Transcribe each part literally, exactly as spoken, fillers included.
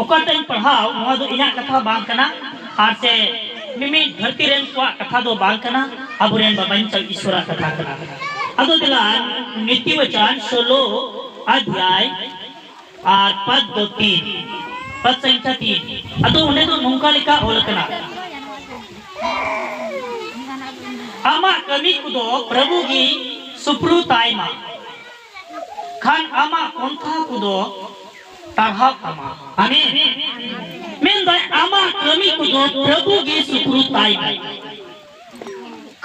ᱚᱠᱟᱴᱟᱜ ᱤᱧ ᱯᱟᱲᱦᱟᱣ, ᱱᱚᱣᱟ ᱫᱚ ᱤᱧᱟᱹᱜ ᱠᱟᱛᱷᱟ ᱵᱟᱝ ᱠᱟᱱᱟ, ᱟᱨ ᱥᱮ ᱢᱤᱢᱤᱫ ᱫᱷᱟᱹᱨᱛᱤ ᱨᱮᱱ ᱠᱚᱣᱟᱜ ᱠᱟᱛᱷᱟ ᱫᱚ ᱵᱟᱝ ᱠᱟᱱᱟ, ᱟᱵᱚᱨᱮᱱ ᱵᱟᱧᱪᱟᱣᱤᱡ ᱤᱥᱣᱚᱨᱟᱜ ᱠᱟᱛᱷᱟ ᱠᱟᱱᱟ᱾ ᱟᱫᱚ ᱫᱮᱞᱟ, ᱱᱤᱛᱤ ᱵᱟᱪᱚᱱ ᱥᱳᱞᱳ ᱚᱫᱷᱭᱟᱭ ᱟᱨ ᱯᱟᱫ ᱫᱚ ᱛᱤᱱ, ᱯᱟᱫ ᱥᱚᱝᱠᱷᱟ ᱛᱤᱱ᱾ ᱟᱫᱚ ᱚᱸᱰᱮ ᱫᱚ ᱱᱚᱝᱠᱟ ᱞᱮᱠᱟ ᱚᱞ ᱟᱠᱟᱱᱟ, ᱟᱢᱟᱜ ᱠᱟᱹᱢᱤ ᱠᱚᱫᱚ ᱯᱨᱚᱵᱷᱩ ᱜᱮ ᱥᱩᱯᱨᱩ ᱛᱟᱭ ᱢᱟ, ᱠᱷᱟᱱ ᱟᱢᱟᱜ ᱯᱚᱱᱛᱷᱟ ᱠᱚᱫᱚ ᱴᱟᱨᱦᱟᱣ ᱛᱟᱢᱟ᱾ ᱟᱢᱮᱱ᱾ ᱢᱮᱱᱫᱟᱭ, ᱟᱢᱟᱜ ᱠᱟᱹᱢᱤ ᱠᱚᱫᱚ ᱯᱨᱚᱵᱷᱩ ᱜᱮ ᱥᱩᱯᱨᱩ ᱛᱟᱭ ᱢᱟ,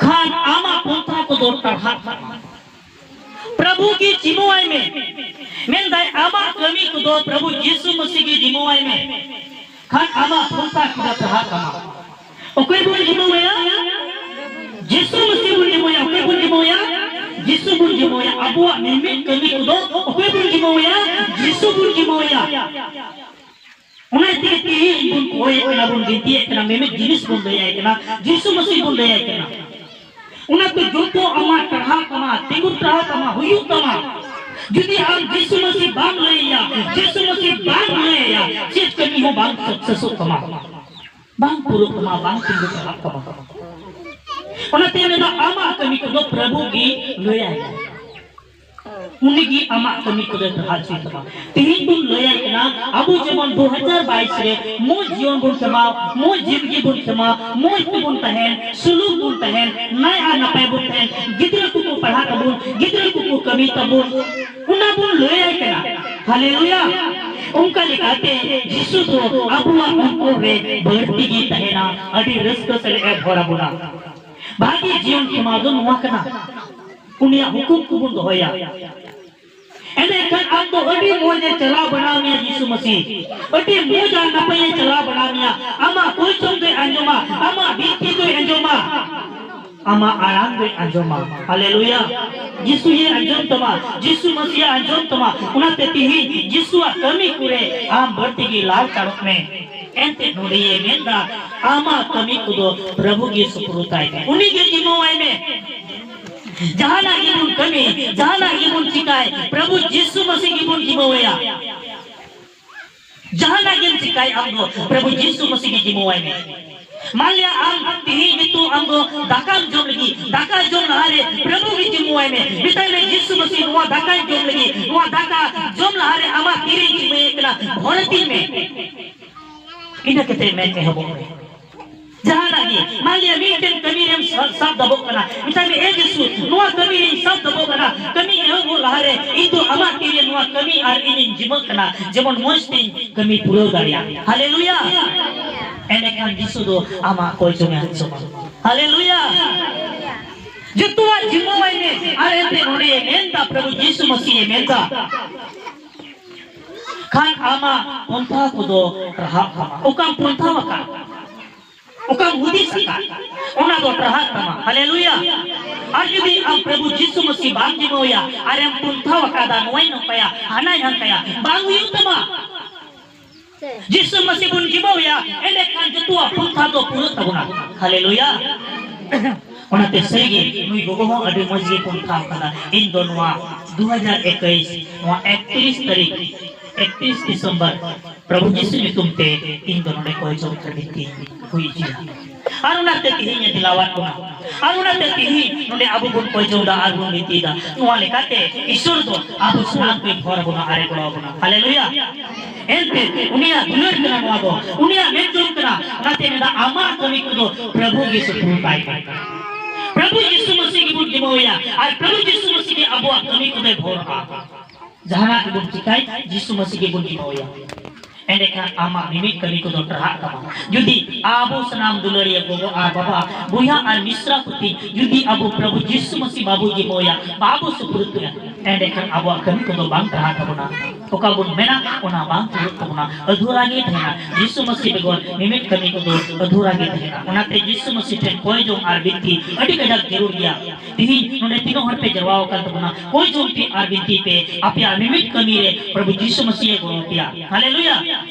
ᱠᱷᱟᱱ ᱟᱢᱟᱜ ᱯᱚᱱᱛᱷᱟ ᱠᱚᱫᱚ ᱴᱟᱨᱦᱟᱣ ᱛᱟᱢᱟ᱾ ᱯᱨᱚᱵᱷᱩ ᱜᱮ ᱡᱤᱢᱟᱹᱣᱟᱭ ᱢᱮ᱾ ᱢᱮᱱᱫᱟᱭ, ᱟᱢᱟᱜ ᱠᱟᱹᱢᱤ ᱠᱚᱫᱚ ᱯᱨᱚᱵᱷᱩ ᱡᱤᱥᱩ ᱢᱟᱹᱥᱤ ᱜᱮ ᱡᱤᱢᱟᱹᱣᱟᱭ ᱢᱮ, ᱠᱷᱟᱱ ᱟᱢᱟᱜ ᱯᱚᱱᱛᱷᱟ ᱠᱚᱫᱚ ᱴᱟᱨᱦᱟᱣ ᱛᱟᱢᱟ᱾ ᱚᱠᱚᱭ ᱵᱚᱱ ᱡᱤᱢᱟᱹᱣᱟᱭᱟ? ᱡᱤᱥᱩ ᱢᱟᱹᱥᱤ ᱵᱚᱱ ᱡᱤᱢᱟᱹᱣᱟᱭᱟ᱾ ᱚᱠᱚᱭ ᱵᱚᱱ ᱡᱤᱢᱟᱹᱣᱟᱭᱟ? ᱡᱤᱥᱩ ᱵᱚᱱ ᱡᱤᱢᱟᱹᱣᱟᱭᱟ᱾ ᱟᱵᱚᱣᱟᱜ ᱢᱤᱢᱤᱫ ᱠᱟᱹᱢᱤ ᱠᱚᱫᱚ ᱚᱠᱚᱭ ᱵᱚᱱ ᱡᱤᱢᱟᱹᱣᱟᱭᱟ? ᱡᱤᱥᱩ ᱵᱚᱱ ᱡᱤᱢᱟᱹᱣᱟᱭᱟ᱾ ᱚᱱᱟ ᱛᱮᱜᱮ ᱛᱮᱦᱮᱧ ᱵᱚᱱ ᱠᱚᱭᱮᱫ ᱠᱟᱱᱟ, ᱵᱚᱱ ᱵᱤᱱᱛᱤᱭᱮᱫ ᱠᱟᱱᱟ, ᱢᱤᱢᱤᱫ ᱡᱤᱱᱤᱥ ᱵᱚᱱ ᱞᱟᱹᱭᱟᱭ ᱠᱟᱱᱟ, ᱡᱤᱥᱩ ᱢᱟᱹᱥᱤ ᱵᱚᱱ ᱞᱟᱹᱭᱟᱭ ᱠᱟᱱᱟ᱾ ᱚᱱᱟ ᱠᱚ ᱡᱚᱛᱚ ᱟᱢᱟᱜ ᱴᱟᱨᱦᱟᱣ ᱛᱟᱢᱟ, ᱛᱤᱸᱜᱩ ᱴᱟᱨᱦᱟᱣ ᱛᱟᱢᱟ, ᱦᱩᱭᱩᱜ ᱛᱟᱢᱟ᱾ ᱡᱩᱫᱤ ᱟᱢ ᱡᱤᱥᱩ ᱢᱟᱹᱥᱤ ᱵᱟᱢ ᱞᱟᱹᱭᱟᱭᱟ, ᱡᱤᱥᱩ ᱢᱟᱹᱥᱤ ᱵᱟᱢ ᱞᱟᱹᱭᱟᱭᱟ, ᱪᱮᱫ ᱠᱟᱹᱢᱤ ᱦᱚᱸ ᱵᱟᱝ ᱥᱟᱠᱥᱮᱥᱚᱜ ᱛᱟᱢᱟ, ᱵᱟᱝ ᱯᱩᱨᱟᱹᱜ ᱛᱟᱢᱟ, ᱵᱟᱝ ᱛᱤᱸᱜᱩ ᱴᱟᱨᱦᱟᱜ ᱛᱟᱢᱟ᱾ ᱚᱱᱟᱛᱮ ᱢᱮᱱᱟ, ᱟᱢᱟᱜ ᱠᱟᱹᱢᱤ ᱠᱚᱫᱚ ᱯᱨᱚᱵᱷᱩ ᱜᱮ ᱞᱟᱹᱭᱟᱭ᱾ ᱩᱱᱤ ᱜᱮ ᱟᱢᱟᱜ ᱠᱟᱹᱢᱤ ᱠᱚᱫᱚᱭ ᱴᱟᱨᱦᱟᱣ ᱦᱚᱪᱚᱭ ᱛᱟᱢᱟ᱾ ᱛᱮᱦᱮᱧ ᱵᱚᱱ ᱞᱟᱹᱭᱟᱭ ᱠᱟᱱᱟ, ᱟᱵᱚ ᱡᱮᱢᱚᱱ ᱫᱩ ᱦᱟᱡᱟᱨ ᱵᱟᱭᱤᱥ ᱨᱮ ᱢᱚᱡᱽ ᱡᱤᱭᱚᱱ ᱵᱚᱱ ᱠᱷᱮᱢᱟᱣ, ᱢᱚᱡᱽ ᱡᱤᱱᱫᱜᱤ ᱵᱚᱱ ᱠᱷᱮᱢᱟᱣ, ᱢᱚᱡᱽ ᱛᱮᱵᱚᱱ ᱛᱟᱦᱮᱱ, ᱥᱩᱞᱩᱠ ᱵᱚᱱ ᱛᱟᱦᱮᱱ, ᱱᱟᱭ ᱟᱨ ᱱᱟᱯᱟᱭ ᱵᱚᱱ ᱛᱟᱦᱮᱱ, ᱜᱤᱫᱽᱨᱟᱹ ᱠᱚᱠᱚ ᱯᱟᱲᱦᱟᱜ ᱛᱟᱵᱚᱱ, ᱜᱤᱫᱽᱨᱟᱹ ᱠᱚᱠᱚ ᱠᱟᱹᱢᱤ ᱛᱟᱵᱚᱱ, ᱚᱱᱟ ᱵᱚᱱ ᱞᱟᱹᱭᱟᱭ ᱠᱟᱱᱟ᱾ ᱦᱟᱞᱮᱞᱩᱭᱟ! ᱚᱱᱠᱟ ᱞᱮᱠᱟᱛᱮ ᱡᱤᱥᱩ ᱫᱚ ᱟᱵᱚᱣᱟᱜ ᱚᱱᱛᱚᱨ ᱨᱮ ᱵᱟᱹᱲᱛᱤ ᱜᱮ ᱛᱟᱦᱮᱱᱟ, ᱟᱹᱰᱤ ᱨᱟᱹᱥᱠᱟᱹ ᱥᱟᱞᱟᱜ ᱮ ᱵᱷᱚᱨ ᱟᱵᱚᱱᱟ᱾ ᱵᱷᱟᱜᱮ ᱡᱤᱭᱚᱱ ᱠᱷᱮᱢᱟᱣ ᱫᱚ ᱱᱚᱣᱟ ᱠᱟᱱᱟ, ᱩᱱᱤᱭᱟᱜ ᱦᱩᱠᱩᱢ ᱠᱚᱵᱚᱱ ᱫᱚᱦᱚᱭᱟ᱾ ᱮᱸᱰᱮᱠᱷᱟᱱ ᱟᱢ ᱫᱚ ᱟᱹᱰᱤ ᱢᱚᱡᱽ ᱮ ᱪᱟᱞᱟᱣ ᱵᱟᱱᱟᱣ ᱢᱮᱭᱟ ᱡᱤᱥᱩ ᱢᱟᱹᱥᱤ, ᱟᱹᱰᱤ ᱢᱚᱡᱽ ᱟᱨ ᱱᱟᱯᱟᱭ ᱮ ᱪᱟᱞᱟᱣ ᱵᱟᱱᱟᱣ ᱢᱮᱭᱟ᱾ ᱟᱢᱟᱜ ᱠᱚᱭᱪᱚᱝ ᱫᱚᱭ ᱟᱸᱡᱚᱢᱟ, ᱟᱢᱟᱜ ᱵᱤᱱᱛᱤ ᱫᱚᱭ ᱟᱸᱡᱚᱢᱟ, ᱟᱢᱟᱜ ᱟᱲᱟᱝ ᱫᱚᱭ ᱟᱸᱡᱚᱢᱟ᱾ ᱦᱟᱞᱮᱞᱩᱭᱟ! ᱡᱤᱥᱩ ᱭᱮ ᱟᱸᱡᱚᱢ ᱛᱟᱢᱟ, ᱡᱤᱥᱩ ᱢᱟᱹᱥᱤ ᱭᱮ ᱟᱸᱡᱚᱢ ᱛᱟᱢᱟ᱾ ᱚᱱᱟᱛᱮ ᱛᱤᱦᱤᱧ ᱡᱤᱥᱩᱣᱟᱜ ᱠᱟᱹᱢᱤ ᱠᱚᱨᱮ ᱟᱢ ᱵᱟᱹᱲᱛᱤ ᱜᱮ ᱞᱟᱞ ᱪᱟᱲᱚᱜ ᱢᱮ᱾ ᱮᱱᱛᱮ ᱱᱚᱰᱮ ᱭᱮ ᱢᱮᱱᱫᱟ, ᱟᱢᱟᱜ ᱠᱟᱹᱢᱤ ᱠᱚᱫᱚ ᱯᱨᱚᱵᱷᱩ ᱜᱮ ᱥᱩᱯᱨᱩ ᱛᱟᱭ ᱢᱮ, ᱩᱱᱤ ᱜᱮ ᱡᱤᱢᱟᱹᱣᱟᱭ ᱢᱮ᱾ ᱡᱟᱦᱟᱱᱟᱜ ᱜᱮᱵᱚᱱ ᱠᱟᱹᱢᱤ, ᱡᱟᱦᱟᱱᱟᱜ ᱜᱮᱵᱚᱱ ᱪᱤᱠᱟᱭ, ᱯᱨᱚᱵᱷᱩ ᱡᱤᱥᱩ ᱢᱟᱹᱥᱤ ᱜᱮᱵᱚᱱ ᱡᱤᱢᱟᱹᱣᱟᱭᱟ᱾ ᱡᱟᱦᱟᱱᱟᱜ ᱜᱮᱢ ᱪᱤᱠᱟᱭ, ᱟᱢ ᱫᱚ ᱯᱨᱚᱵᱷᱩ ᱡᱤᱥᱩ ᱢᱟᱹᱥᱤ ᱜᱮ ᱡᱤᱢᱟᱹᱣᱟᱭ ᱢᱮ᱾ ᱢᱟᱱ ᱞᱤᱭᱟ ᱟᱢ ᱛᱤᱦᱤᱧ ᱱᱤᱛᱚᱜ ᱟᱢ ᱫᱚ ᱫᱟᱠᱟᱢ ᱡᱚᱢ ᱞᱟᱹᱜᱤᱫ, ᱫᱟᱠᱟ ᱡᱚᱢ ᱞᱟᱦᱟᱨᱮ ᱯᱨᱚᱵᱷᱩ ᱜᱮ ᱡᱤᱢᱟᱹᱣᱟᱭ ᱢᱮ᱾ ᱢᱮᱛᱟᱭ ᱢᱮ, "ᱡᱤᱥᱩ ᱢᱟᱹᱥᱤ, ᱱᱚᱣᱟ ᱫᱟᱠᱟᱧ ᱡᱚᱢ ᱞᱟᱹᱜᱤᱫ, ᱱᱚᱣᱟ ᱫᱟᱠᱟ ᱡᱚᱢ ᱞᱟᱦᱟᱨᱮ ᱟᱢᱟᱜ ᱛᱤᱨᱮᱧ ᱡᱤᱢᱟᱹᱭᱮᱫ ᱠᱟᱱᱟ, ᱵᱷᱚᱨᱟᱣ ᱛᱤᱧ ᱢᱮ᱾" ᱤᱱᱟᱹ ᱠᱟᱛᱮ ᱢᱮᱱ ᱮᱦᱚᱵᱚᱜ ᱢᱮ᱾ ᱡᱟᱦᱟᱱᱟᱜ ᱜᱮ, ᱢᱟᱱ ᱞᱤᱭᱟ ᱢᱤᱫᱴᱮᱱ ᱠᱟᱹᱢᱤ ᱨᱮᱢ ᱥᱟ-, ᱥᱟᱵ ᱫᱟᱵᱚᱜ ᱠᱟᱱᱟ, ᱢᱮᱛᱟᱭ ᱢᱮ, "ᱮ ᱡᱤᱥᱩ, ᱱᱚᱣᱟ ᱠᱟᱹᱢᱤ ᱨᱮᱧ ᱥᱟᱵ ᱫᱟᱵᱚᱜ ᱠᱟᱱᱟ, ᱠᱟᱹᱢᱤ ᱮᱦᱚᱵᱚᱜ ᱞᱟᱦᱟᱨᱮ ᱤᱧ ᱫᱚ ᱟᱢᱟᱜ ᱛᱤᱨᱮ ᱱᱚᱣᱟ ᱠᱟᱹᱢᱤ ᱟᱨ ᱤᱧᱤᱧ ᱡᱤᱢᱟᱹᱜ ᱠᱟᱱᱟ, ᱡᱮᱢᱚᱱ ᱢᱚᱡᱽ ᱛᱤᱧ ᱠᱟᱹᱢᱤ ᱯᱩᱨᱟᱹᱣ ᱫᱟᱲᱮᱭᱟᱜ᱾" ᱦᱟᱞᱮᱞᱩᱭᱟ! ᱮᱸᱰᱮᱠᱷᱟᱱ ᱡᱤᱥᱩ ᱫᱚ ᱟᱢᱟᱜ ᱠᱚᱭ ᱡᱚᱝᱮ ᱟᱸᱡᱚᱢᱟ᱾ ᱦᱟᱞᱮᱞᱩᱭᱟ! ᱡᱚᱛᱚᱣᱟᱜ ᱡᱤᱢᱟᱹᱣᱟᱭ ᱢᱮ᱾ ᱟᱨ ᱮᱱᱛᱮ ᱱᱚᱰᱮ ᱢᱮᱱᱫᱟ, ᱯᱨᱚᱵᱷᱩ ᱡᱤᱥᱩ ᱢᱟᱹᱥᱤᱦᱮ ᱢᱮᱱᱫᱟ, ᱠᱷᱟᱱ ᱟᱢᱟᱜ ᱯᱚᱱᱛᱷᱟ ᱠᱚᱫᱚ ᱨᱟᱦᱟᱜ ᱛᱟᱢᱟ᱾ ᱚᱠᱟᱢ ᱯᱚᱱᱛᱷᱟ ᱟᱠᱟᱫ, ᱚᱠᱟᱢ ᱦᱩᱫᱤᱥ ᱟᱠᱟᱫ, ᱚᱱᱟ ᱫᱚ ᱴᱟᱨᱦᱟᱜ ᱛᱟᱢᱟ᱾ ᱦᱟᱞᱮᱞᱩᱭᱟ! ᱟᱨ ᱡᱩᱫᱤ ᱟᱢ ᱯᱨᱚᱵᱷᱩ ᱡᱤᱥᱩ ᱢᱟᱹᱥᱤ ᱵᱟᱢ ᱡᱤᱢᱟᱹᱣᱭᱟ, ᱟᱨᱮᱢ ᱯᱚᱱᱛᱷᱟ ᱟᱠᱟᱫᱟ, ᱱᱚᱣᱟᱧ ᱱᱚᱝᱠᱟᱭᱟ, ᱦᱟᱱᱟᱧ ᱦᱟᱱᱠᱟᱭᱟ, ᱵᱟᱝ ᱦᱩᱭᱩᱜ ᱛᱟᱢᱟ᱾ ᱡᱤᱥᱩ ᱢᱟᱹᱥᱤ ᱵᱚᱱ ᱡᱤᱢᱟᱹᱣᱭᱟ, ᱮᱸᱰᱮᱠᱷᱟᱱ ᱡᱚᱛᱚᱣᱟᱜ ᱯᱚᱱᱛᱷᱟ ᱫᱚ ᱯᱩᱨᱟᱹᱜ ᱛᱟᱵᱚᱱᱟ᱾ ᱦᱟᱞᱮᱞᱩᱭᱟ! ᱚᱱᱟᱛᱮ ᱥᱟᱹᱨᱤᱜᱮ ᱱᱩᱭ ᱜᱚᱜᱚ ᱦᱚᱸ ᱟᱹᱰᱤ ᱢᱚᱡᱽ ᱜᱮ ᱯᱚᱱᱛᱷᱟ ᱟᱠᱟᱫᱟ᱾ ᱤᱧ ᱫᱚ ᱱᱚᱣᱟ ᱫᱩ ᱦᱟᱡᱟᱨ ᱮᱠᱩᱥ, ᱱᱚᱣᱟ ᱮᱠᱛᱨᱤᱥ ᱛᱟᱹᱨᱤᱠᱷ, ᱮᱠᱛᱨᱤᱥ ᱰᱤᱥᱮᱢᱵᱚᱨ, ᱯᱨᱚᱵᱷᱩ ᱡᱤᱥᱩ ᱧᱩᱛᱩᱢ ᱛᱮ ᱤᱧ ᱫᱚ ᱱᱚᱰᱮ ᱠᱚᱭ ᱡᱚᱝ ᱠᱟᱹᱢᱤ ᱛᱤᱧ ᱦᱩᱭ ᱦᱚᱪᱚᱭᱟ᱾ ᱟᱨ ᱚᱱᱟᱛᱮ ᱛᱤᱦᱤᱧ ᱮ ᱫᱤᱞᱟᱣᱟᱫ ᱵᱚᱱᱟ᱾ ᱟᱨ ᱚᱱᱟᱛᱮ ᱛᱤᱦᱤᱧ ᱱᱚᱰᱮ ᱟᱵᱚ ᱵᱚᱱ ᱠᱚᱭ ᱡᱚᱝ ᱮᱫᱟ ᱟᱨ ᱵᱚᱱ ᱵᱤᱱᱛᱤᱭᱮᱫᱟ᱾ ᱱᱚᱣᱟ ᱞᱮᱠᱟᱛᱮ ᱤᱥᱚᱨ ᱫᱚ ᱟᱵᱚ ᱥᱟᱱᱟᱢ ᱠᱚᱭ ᱵᱷᱚᱨ ᱟᱵᱚᱱᱟ ᱟᱨ ᱮ ᱜᱚᱲᱚ ᱟᱵᱚᱱᱟ᱾ ᱦᱟᱞᱮᱞᱩᱭᱟ! ᱮᱱᱛᱮ ᱩᱱᱤᱭᱟᱜ ᱫᱩᱞᱟᱹᱲ ᱠᱟᱱᱟ ᱱᱚᱣᱟ ᱫᱚ, ᱩᱱᱤᱭᱟᱜ ᱢᱮᱱ ᱡᱚᱝ ᱠᱟᱱᱟ᱾ ᱚᱱᱟᱛᱮ ᱢᱮᱱᱫᱟ, ᱟᱢᱟᱜ ᱠᱟᱹᱢᱤ ᱠᱚᱫᱚ ᱯᱨᱚᱵᱷᱩ ᱜᱮ ᱥᱩᱯᱩᱨᱫ ᱟᱭ ᱢᱮ᱾ ᱯᱨᱚᱵᱷᱩ ᱡᱤᱥᱩ ᱢᱟᱹᱥᱤ ᱜᱮᱵᱚᱱ ᱡᱤᱢᱟᱹᱣᱟᱭᱟ ᱟᱨ ᱯᱨᱚᱵᱷᱩ ᱡᱤᱥᱩ ᱢᱟᱹᱥᱤ ᱜᱮ ᱟᱵᱚᱣᱟᱜ ᱠᱟᱹᱢᱤ ᱠᱚᱫᱚᱭ ᱵᱷᱚᱨᱟ᱾ ᱡᱟᱦᱟᱱᱟᱜ ᱜᱮᱵᱚᱱ ᱪᱤᱠᱟᱭ, ᱡᱤᱥᱩ ᱢᱟᱹᱥᱤ ᱜᱮᱵᱚᱱ ᱡᱤᱢᱟᱹᱣᱟᱭᱟ᱾ ᱮᱸᱰᱮᱠᱷᱟᱱ ᱟᱢᱟᱜ ᱢᱤᱢᱤᱫ ᱠᱟᱹᱢᱤ ᱠᱚᱫᱚ ᱴᱟᱨᱦᱟᱜ ᱛᱟᱢᱟ᱾ ᱡᱩᱫᱤ ᱟᱵᱚ ᱥᱟᱱᱟᱢ ᱫᱩᱞᱟᱹᱲᱤᱭᱟᱹ ᱜᱚᱜᱚ ᱟᱨ ᱵᱟᱵᱟ, ᱵᱚᱭᱦᱟ ᱟᱨ ᱢᱤᱥᱨᱟ ᱠᱚ ᱛᱤᱧ, ᱡᱩᱫᱤ ᱟᱵᱚ ᱯᱨᱚᱵᱷᱩ ᱡᱤᱥᱩ ᱢᱟᱹᱥᱤ ᱵᱟᱵᱚ ᱡᱤᱢᱟᱹᱣᱟᱭᱟ, ᱵᱟᱵᱚ ᱥᱩᱯᱩᱨᱫ ᱛᱟᱭᱟ, ᱮᱸᱰᱮᱠᱷᱟᱱ ᱟᱵᱚᱣᱟᱜ ᱠᱟᱹᱢᱤ ᱠᱚᱫᱚ ᱵᱟᱝ ᱴᱟᱨᱦᱟᱜ ᱛᱟᱵᱚᱱᱟ᱾ ᱚᱠᱟ ᱵᱚᱱ ᱢᱮᱱᱟ, ᱚᱱᱟ ᱵᱟᱝ ᱯᱩᱨᱟᱹᱜ ᱛᱟᱵᱚᱱᱟ, ᱟᱫᱷᱩᱨᱟ ᱜᱮ ᱛᱟᱦᱮᱱᱟ᱾ ᱡᱤᱥᱩ ᱢᱟᱹᱥᱤ ᱵᱮᱜᱚᱨ ᱢᱤᱢᱤᱫ ᱠᱟᱹᱢᱤ ᱠᱚᱫᱚ ᱟᱫᱷᱩᱨᱟ ᱜᱮ ᱛᱟᱦᱮᱱᱟ᱾ ᱚᱱᱟᱛᱮ ᱡᱤᱥᱩ ᱢᱟᱹᱥᱤ ᱴᱷᱮᱱ ᱠᱚᱭ ᱡᱚᱝ ᱟᱨ ᱵᱤᱱᱛᱤ ᱟᱹᱰᱤ ᱠᱟᱡᱟᱠ ᱡᱟᱹᱨᱩᱲ ᱜᱮᱭᱟ᱾ ᱛᱤᱦᱤᱧ ᱱᱚᱰᱮ ᱛᱤᱱᱟᱹᱜ ᱦᱚᱲ ᱯᱮ ᱡᱟᱨᱣᱟ ᱟᱠᱟᱱ ᱛᱟᱵᱚᱱᱟ, ᱠᱚᱭ ᱡᱚᱝ ᱯᱮ ᱟᱨ ᱵᱤᱱᱛᱤ ᱯᱮ, ᱟᱯᱮᱭᱟᱜ ᱢᱤᱢᱤᱫ ᱠᱟᱹᱢᱤ ᱨᱮ ᱯᱨᱚᱵᱷᱩ ᱡᱤᱥᱩ ᱢᱟᱹᱥᱤ ᱮ ᱜᱚᱲᱚ ᱯᱮᱭᱟ᱾ ᱦᱟᱞᱮᱞᱩᱭᱟ!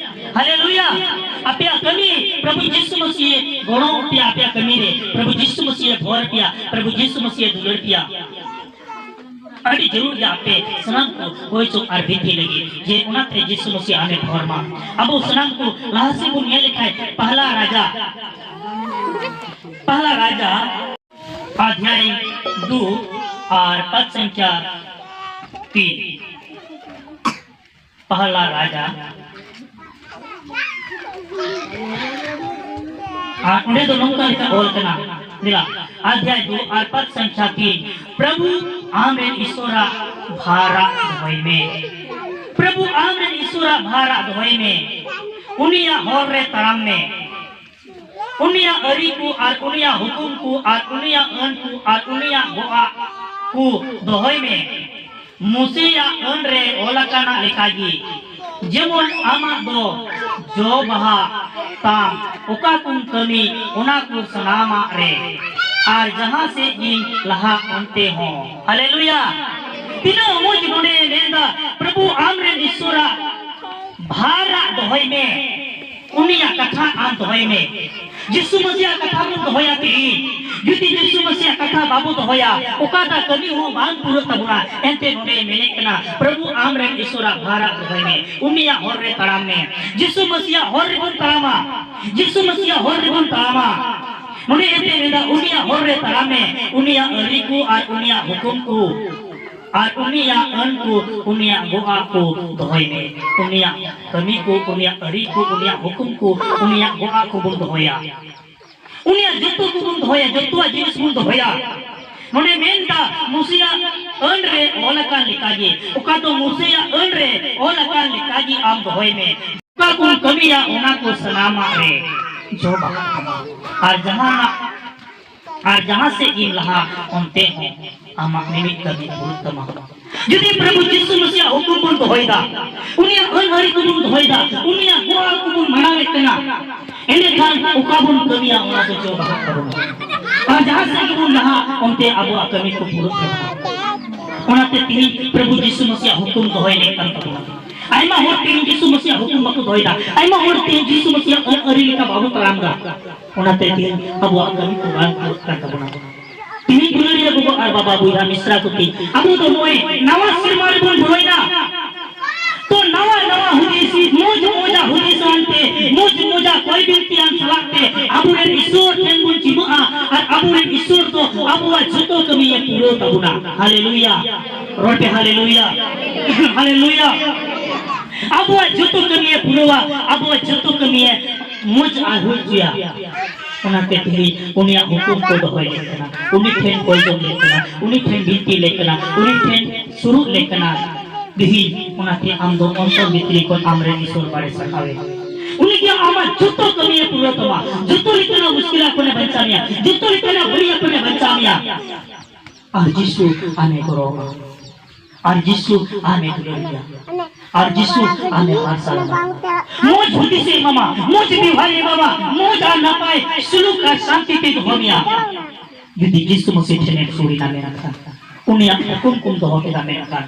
ᱦᱟᱞᱮᱞᱩᱭᱟ! ᱟᱯᱮᱭᱟᱜ ᱠᱟᱹᱢᱤ ᱯᱨᱚᱵᱷᱩ ᱡᱤᱥᱩ ᱢᱟᱹᱥᱤ ᱮ ᱜᱚᱲᱚ ᱯᱮᱭᱟ, ᱟᱯᱮᱭᱟᱜ ᱠᱟᱹᱢᱤ ᱨᱮ ᱯᱨᱚᱵᱷᱩ ᱡᱤᱥᱩ ᱢᱟᱹᱥᱤ ᱮ ᱵᱷᱚᱨ ᱯᱮᱭᱟ, ᱯᱨᱚᱵᱷᱩ ᱡᱤᱥᱩ ᱢᱟᱹᱥᱤ ᱮ ᱫᱩᱞᱟᱹᱲ ᱯᱮᱭᱟ᱾ ᱟᱹᱰᱤ ᱡᱟᱹᱨᱩᱲ ᱜᱮᱭᱟ ᱟᱯᱮ ᱥᱟᱱᱟᱢ ᱠᱚ ᱦᱚᱭ ᱥᱩᱠ ᱟᱨ ᱵᱷᱤᱛᱤ ᱞᱟᱹᱜᱤᱫ, ᱡᱮ ᱚᱱᱟᱛᱮ ᱡᱤᱥᱩ ᱢᱟᱹᱥᱤ ᱟᱢᱮ ᱵᱷᱚᱨ ᱢᱟ᱾ ᱟᱵᱚ ᱥᱟᱱᱟᱢ ᱠᱚ ᱞᱟᱦᱟ ᱥᱮᱫ ᱵᱚᱱ ᱧᱮᱞ ᱞᱮᱠᱷᱟᱱ ᱯᱟᱦᱞᱟ ᱨᱟᱡᱟ, ᱯᱟᱦᱞᱟ ᱨᱟᱡᱟ ᱟᱫᱷᱭᱟᱭ ᱫᱩ ᱟᱨ ᱯᱟᱸᱪ ᱥᱚᱝᱠᱷᱭᱟ ᱛᱤᱱ᱾ ᱯᱟᱦᱞᱟ ᱨᱟᱡᱟ᱾ ᱟᱨ ᱚᱸᱰᱮ ᱫᱚ ᱱᱚᱝᱠᱟ ᱞᱮᱠᱟ ᱚᱞ ᱠᱟᱱᱟ, ᱫᱮᱞᱟ, ᱟᱫᱷᱭᱟᱭ ᱫᱩ ᱟᱨ ᱯᱟᱸᱪ ᱥᱚᱝᱠᱷᱭᱟ ᱛᱤᱱ, ᱯᱨᱚᱵᱷᱩ ᱟᱢᱨᱮᱱ ᱤᱥᱚᱨᱟᱜ ᱵᱷᱟᱨᱟᱜ ᱫᱚᱦᱚᱭ ᱢᱮ᱾ ᱯᱨᱚᱵᱷᱩ ᱟᱢᱨᱮᱱ ᱤᱥᱚᱨᱟᱜ ᱵᱷᱟᱨᱟᱜ ᱫᱚᱦᱚᱭ ᱢᱮ᱾ ᱩᱱᱤᱭᱟᱜ ᱦᱚᱨ ᱨᱮ ᱛᱟᱲᱟᱢ ᱢᱮ᱾ ᱩᱱᱤᱭᱟᱜ ᱟᱹᱨᱤ ᱠᱚ ᱟᱨ ᱩᱱᱤᱭᱟᱜ ᱦᱩᱠᱩᱢ ᱠᱚ ᱟᱨ ᱩᱱᱤᱭᱟᱜ ᱟᱹᱱ ᱠᱚ ᱟᱨ ᱩᱱᱤᱭᱟᱜ ᱜᱚᱜᱼᱟᱜ ᱠᱚ ᱫᱚᱦᱚᱭ ᱢᱮ᱾ ᱢᱳᱥᱮᱭᱟᱜ ᱟᱹᱱ ᱨᱮ ᱚᱞ ᱟᱠᱟᱱᱟᱜ ᱞᱮᱠᱟᱜᱮ, ᱡᱮᱢᱚᱱ ᱟᱢᱟᱜ ᱫᱚ ᱡᱚ ᱵᱟᱦᱟ ᱛᱟᱢ, ᱚᱠᱟ ᱠᱚᱢ ᱠᱟᱹᱢᱤ, ᱚᱱᱟ ᱠᱚ ᱥᱟᱱᱟᱢᱟᱜ ᱨᱮ, ᱟᱨ ᱡᱟᱦᱟᱸ ᱥᱮᱫ ᱜᱮᱢ ᱞᱟᱦᱟᱜ, ᱚᱱᱛᱮ ᱦᱚᱸ᱾ ᱦᱟᱞᱮᱞᱩᱭᱟ! ᱛᱤᱱᱟᱹᱜ ᱢᱚᱡᱽ ᱱᱚᱰᱮ ᱢᱮᱱᱫᱟ, ᱯᱨᱚᱵᱷᱩ ᱟᱢᱨᱮᱱ ᱤᱥᱚᱨᱟᱜ ᱵᱷᱟᱨᱟᱜ ᱫᱚᱦᱚᱭ ᱢᱮ, ᱩᱱᱤᱭᱟᱜ ᱠᱟᱛᱷᱟ ᱟᱢ ᱫᱚᱦᱚᱭ ᱢᱮ᱾ ᱡᱤᱥᱩ ᱢᱟᱹᱥᱤᱭᱟᱜ ᱠᱟᱛᱷᱟ ᱵᱚᱱ ᱫᱚᱦᱚᱭᱟ ᱛᱮᱦᱮᱧ᱾ ᱡᱩᱫᱤ ᱡᱤᱥᱩ ᱢᱟᱹᱥᱤᱭᱟᱜ ᱠᱟᱛᱷᱟ ᱵᱟᱵᱚ ᱫᱚᱦᱚᱭᱟ, ᱚᱠᱟᱴᱟᱜ ᱠᱟᱹᱢᱤ ᱦᱚᱸ ᱵᱟᱝ ᱯᱩᱨᱟᱹᱜ ᱛᱟᱵᱚᱱᱟ᱾ ᱮᱱᱛᱮ ᱱᱚᱰᱮ ᱢᱮᱱᱮᱫ ᱠᱟᱱᱟ, ᱯᱨᱚᱵᱷᱩ ᱟᱢᱨᱮᱱ ᱤᱥᱚᱨᱟᱜ ᱵᱷᱟᱨᱟᱜ ᱫᱚᱦᱚᱭ ᱢᱮ, ᱩᱱᱤᱭᱟᱜ ᱦᱚᱨ ᱨᱮ ᱛᱟᱲᱟᱢ ᱢᱮ᱾ ᱡᱤᱥᱩ ᱢᱟᱹᱥᱤᱭᱟᱜ ᱦᱚᱨ ᱨᱮᱵᱚᱱ ᱛᱟᱲᱟᱢᱟ, ᱡᱤᱥᱩ ᱢᱟᱹᱥᱤᱭᱟᱜ ᱦᱚᱨ ᱨᱮᱵᱚᱱ ᱛᱟᱲᱟᱢᱟ᱾ ᱱᱚᱰᱮ ᱮᱱᱛᱮ ᱢᱮᱱᱫᱟ, ᱩᱱᱤᱭᱟᱜ ᱦᱚᱨ ᱨᱮ ᱛᱟᱲᱟᱢ ᱢᱮ, ᱩᱱᱤᱭᱟᱜ ᱟᱹᱨᱤ ᱠᱚ ᱟᱨ ᱩᱱᱤᱭᱟᱜ ᱦᱩᱠᱩᱢ ᱠᱚ ᱟᱨ ᱩᱱᱤᱭᱟᱜ ᱟᱹᱱ ᱠᱚ, ᱩᱱᱤᱭᱟᱜ ᱜᱚᱜᱼᱟ ᱠᱚ ᱫᱚᱦᱚᱭ ᱢᱮ᱾ ᱩᱱᱤᱭᱟᱜ ᱠᱟᱹᱢᱤ ᱠᱚ, ᱩᱱᱤᱭᱟᱜ ᱟᱹᱨᱤ ᱠᱚ, ᱩᱱᱤᱭᱟᱜ ᱦᱩᱠᱩᱢ ᱠᱚ, ᱩᱱᱤᱭᱟᱜ ᱜᱚᱜᱼᱟ ᱠᱚᱵᱚᱱ ᱫᱚᱦᱚᱭᱟ᱾ ᱩᱱᱤᱭᱟᱜ ᱡᱚᱛᱚ ᱠᱚᱵᱚᱱ ᱫᱚᱦᱚᱭᱟ, ᱡᱚᱛᱚᱣᱟᱜ ᱡᱤᱱᱤᱥ ᱵᱚᱱ ᱫᱚᱦᱚᱭᱟ᱾ ᱱᱚᱰᱮ ᱢᱮᱱᱫᱟ, ᱢᱩᱥᱮᱭᱟᱜ ᱟᱹᱱ ᱨᱮ ᱚᱞ ᱟᱠᱟᱱ ᱞᱮᱠᱟᱜᱮ, ᱚᱠᱟ ᱫᱚ ᱢᱩᱥᱮᱭᱟᱜ ᱟᱹᱱ ᱨᱮ ᱚᱞ ᱟᱠᱟᱱ ᱞᱮᱠᱟᱜᱮ ᱟᱢ ᱫᱚᱦᱚᱭ ᱢᱮ᱾ ᱚᱠᱟ ᱠᱚᱢ ᱠᱟᱹᱢᱤᱭᱟ, ᱚᱱᱟ ᱠᱚ ᱥᱟᱱᱟᱢᱟᱜ ᱨᱮ ᱡᱚ ᱵᱟᱦᱟᱜ ᱛᱟᱢᱟ᱾ ᱟᱨ ᱡᱟᱦᱟᱱᱟᱜ ᱟᱨ ᱡᱟᱦᱟᱸ ᱥᱮᱫ ᱜᱮᱢ ᱞᱟᱦᱟ, ᱚᱱᱛᱮ ᱦᱚᱸ ᱟᱢᱟᱜ ᱢᱤᱢᱤᱫ ᱠᱟᱹᱢᱤ ᱯᱩᱨᱟᱹᱜ ᱛᱟᱢᱟ᱾ ᱡᱩᱫᱤ ᱯᱨᱚᱵᱷᱩ ᱡᱤᱥᱩ ᱢᱟᱹᱥᱤᱭᱟᱜ ᱦᱩᱠᱩᱢ ᱵᱚᱱ ᱫᱚᱦᱚᱭᱮᱫᱟ, ᱩᱱᱤᱭᱟᱜ ᱟᱹᱱ ᱟᱹᱨᱤ ᱠᱚᱵᱚᱱ ᱫᱚᱦᱚᱭᱮᱫᱟ, ᱩᱱᱤᱭᱟᱜ ᱜᱚᱲᱟ ᱠᱚᱵᱚᱱ ᱢᱟᱱᱟᱣᱮᱫ ᱠᱟᱱᱟ, ᱮᱸᱰᱮᱠᱷᱟᱱ ᱚᱠᱟ ᱵᱚᱱ ᱠᱟᱹᱢᱤᱭᱟ, ᱚᱱᱟ ᱫᱚ ᱡᱚ ᱵᱟᱦᱟᱜ ᱛᱟᱵᱚᱱᱟ᱾ ᱟᱨ ᱡᱟᱦᱟᱸ ᱥᱮᱫ ᱜᱮᱵᱚᱱ ᱞᱟᱦᱟ, ᱚᱱᱛᱮ ᱟᱵᱚᱣᱟᱜ ᱠᱟᱹᱢᱤ ᱠᱚ ᱯᱩᱨᱟᱹᱜ ᱛᱟᱵᱚᱱᱟ᱾ ᱚᱱᱟᱛᱮ ᱛᱮᱦᱮᱧ ᱯᱨᱚᱵᱷᱩ ᱡᱤᱥᱩ ᱢᱟᱹᱥᱤᱭᱟᱜ ᱦᱩᱠᱩᱢ ᱫᱚᱦᱚᱭ ᱞᱮᱠ ᱠᱟᱱ ᱛᱟᱵᱚᱱᱟ᱾ ᱟᱭᱢᱟ ᱦᱚᱲ ᱛᱮᱦᱮᱧ ᱡᱤᱥᱩ ᱢᱟᱹᱥᱤᱭᱟᱜ ᱦᱩᱠᱩᱢ ᱵᱟᱠᱚ ᱫᱚᱦᱚᱭᱮᱫᱟ, ᱟᱭᱢᱟ ᱦᱚᱲ ᱛᱮᱦᱮᱧ ᱡᱤᱥᱩ ᱢᱟᱹᱥᱤᱭᱟᱜ ᱟᱹᱱ ᱟᱹᱨᱤ ᱞᱮᱠᱟ ᱵᱟᱵᱚ ᱛᱟᱲᱟᱢ ᱮᱫᱟ᱾ ᱚᱱᱟᱛᱮ ᱛᱮᱦᱮᱧ ᱟᱵᱚᱣᱟᱜ ᱠᱟᱹᱢᱤ ᱠᱚ ᱵᱟᱝ ᱯᱩᱨᱟᱹᱜ ᱠᱟᱱ ᱛᱟᱵᱚᱱᱟ᱾ ᱛᱮᱦᱮᱧ ᱫᱩᱞᱟᱹᱲᱤᱭᱟᱹ ᱜᱚᱜᱚ ᱟᱨ ᱵᱟᱵᱟ ᱵᱚᱭᱦᱟ ᱢᱤᱥᱨᱟ ᱠᱚ ᱛᱤᱧ, ᱟᱵᱚ ᱫᱚ ᱱᱚᱜᱼᱚᱭ ᱱᱟᱣᱟ ᱥᱮᱨᱢᱟ ᱨᱮᱵᱚᱱ ᱵᱚᱞᱚᱭᱮᱱᱟ᱾ ᱛᱚ ᱱᱟᱣᱟ ᱱᱟᱣᱟ ᱦᱩᱫᱤᱥ, ᱢᱚᱡᱽ ᱢᱚᱡᱟ ᱦᱩᱫᱤᱥ ᱟᱱᱛᱮ, ᱢᱚᱡᱽ ᱢᱚᱡᱟ ᱠᱚᱭ ᱵᱤᱱᱛᱤᱭᱟᱱ ᱥᱟᱞᱟᱜ ᱛᱮ ᱟᱵᱚᱨᱮᱱ ᱤᱥᱚᱨ ᱴᱷᱮᱱ ᱵᱚᱱ ᱪᱤᱢᱟᱹᱜᱼᱟ ᱟᱨ ᱟᱵᱚᱨᱮᱱ ᱤᱥᱚᱨ ᱫᱚ ᱟᱵᱚᱣᱟᱜ ᱡᱚᱛᱚ ᱠᱟᱹᱢᱤᱭᱮ ᱯᱩᱨᱟᱹᱣ ᱛᱟᱵᱚᱱᱟ᱾ ᱦᱟᱞᱮᱞᱩᱭᱟ᱾ ᱨᱚᱲ ᱯᱮ ᱦᱟᱞᱮᱞᱩᱭᱟ᱾ ᱦᱟᱞᱮᱞᱩᱭᱟ᱾ ᱟᱵᱚᱣᱟᱜ ᱡᱚᱛᱚ ᱠᱟᱹᱢᱤᱭᱮ ᱯᱩᱨᱟᱹᱣᱟ, ᱟᱵᱚᱣᱟᱜ ᱡᱚᱛᱚ ᱠᱟᱹᱢᱤᱭᱮ ᱢᱚᱡᱽ ᱟᱨ ᱦᱩᱭ ᱦᱚᱪᱚᱭᱟ᱾ ᱚᱱᱟᱛᱮ ᱛᱮᱦᱮᱧ ᱩᱱᱤᱭᱟᱜ ᱦᱩᱠᱩᱢ ᱠᱚ ᱫᱚᱦᱚᱭ ᱞᱮᱫ ᱠᱟᱱᱟ, ᱩᱱᱤ ᱴᱷᱮᱱ ᱠᱚᱭ ᱡᱚᱝ ᱞᱮᱫ ᱠᱟᱱᱟ, ᱩᱱᱤ ᱴᱷᱮᱱ ᱵᱤᱱᱛᱤ ᱞᱮᱫ ᱠᱟᱱᱟ, ᱩᱱᱤ ᱴᱷᱮᱱ ᱥᱩᱨᱩᱜ ᱞᱮᱫ ᱠᱟᱱᱟ᱾ ᱛᱮᱦᱮᱧ ᱚᱱᱟᱛᱮ ᱟᱢ ᱫᱚ ᱚᱱᱛᱚᱨ ᱵᱷᱤᱛᱨᱤ ᱠᱷᱚᱱ ᱟᱢᱨᱮᱱ ᱤᱥᱚᱨ ᱵᱟᱲᱮ ᱥᱟᱨᱦᱟᱣᱮ᱾ ᱩᱱᱤ ᱜᱮ ᱟᱢᱟᱜ ᱡᱚᱛᱚ ᱠᱟᱹᱢᱤᱭᱮ ᱯᱩᱨᱟᱹᱣ ᱛᱟᱢᱟ, ᱡᱚᱛᱚ ᱞᱮᱠᱟᱱᱟᱜ ᱢᱩᱥᱠᱤᱞᱟᱜ ᱠᱷᱚᱱᱮ ᱵᱟᱧᱪᱟᱣ ᱢᱮᱭᱟ, ᱡᱚᱛᱚ ᱞᱮᱠᱟᱱᱟᱜ ᱵᱟᱹᱲᱤᱡ ᱠᱷᱚᱱᱮ ᱵᱟᱧᱪᱟᱣ ᱢᱮᱭᱟ᱾ ᱟᱨ ᱡᱤᱥᱩ ᱟᱢᱮ ᱜᱚᱨᱚᱵᱟ, ᱟᱨ ᱡᱤᱥᱩ ᱟᱢᱮ ᱫᱩᱞᱟᱹᱲ ᱢᱮᱭᱟ, ᱟᱨ ᱡᱤᱥᱩ ᱟᱢᱮ ᱢᱟᱨᱥᱟᱞ ᱟᱢᱟ᱾ ᱢᱚᱡᱽ ᱦᱩᱫᱤᱥᱮ ᱮᱢᱟᱢᱟ, ᱢᱚᱡᱽ ᱵᱮᱣᱦᱟᱨᱮ ᱮᱢᱟᱢᱟ, ᱢᱚᱡᱽ ᱟᱨ ᱱᱟᱯᱟᱭ ᱥᱩᱞᱩᱠ ᱟᱨ ᱥᱟᱱᱛᱤ ᱛᱮ ᱫᱚᱦᱚ ᱢᱮᱭᱟ᱾ ᱡᱩᱫᱤ ᱡᱤᱥᱩ ᱢᱟᱹᱥᱤ ᱴᱷᱮᱱ ᱮᱢ ᱥᱩᱨ ᱮᱱᱟ ᱢᱮᱱᱠᱷᱟᱱ, ᱩᱱᱤᱭᱟᱜ ᱦᱩᱠᱩᱢ ᱠᱚᱢ ᱫᱚᱦᱚ ᱠᱮᱫᱟ ᱢᱮᱱᱠᱷᱟᱱ,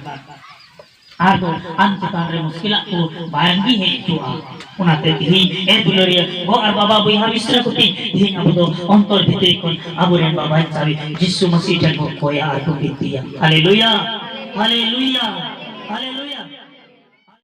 ᱟᱨ ᱫᱚ ᱟᱢ ᱪᱮᱛᱟᱱ ᱨᱮ ᱢᱩᱥᱠᱤᱞᱟᱜ ᱠᱚ ᱵᱟᱝ ᱜᱮ ᱦᱮᱡ ᱦᱚᱪᱚᱜᱼᱟ᱾ ᱚᱱᱟᱛᱮ ᱛᱮᱦᱮᱧ ᱮ ᱫᱩᱞᱟᱹᱲᱤᱭᱟᱹ ᱜᱚ ᱟᱨ ᱵᱟᱵᱟ ᱵᱚᱭᱦᱟ ᱢᱤᱥᱨᱟ ᱠᱚ ᱛᱮᱦᱮᱧ ᱟᱵᱚ ᱫᱚ ᱚᱱᱛᱚᱨ ᱵᱷᱤᱛᱨᱤ ᱠᱷᱚᱱ ᱟᱵᱚᱨᱮᱱ ᱵᱟᱵᱟ ᱪᱟᱵᱤ ᱡᱤᱥᱩ ᱢᱟᱹᱥᱤ ᱴᱷᱮᱱ ᱵᱚᱱ ᱠᱚᱭᱟ ᱟᱨ ᱵᱚᱱ ᱵᱤᱱᱛᱤᱭᱟ᱾ ᱦᱟᱞᱮᱞᱩᱭᱟ, ᱦᱟᱞᱮᱞᱩᱭᱟ, ᱦᱟᱞᱮᱞᱩᱭᱟ᱾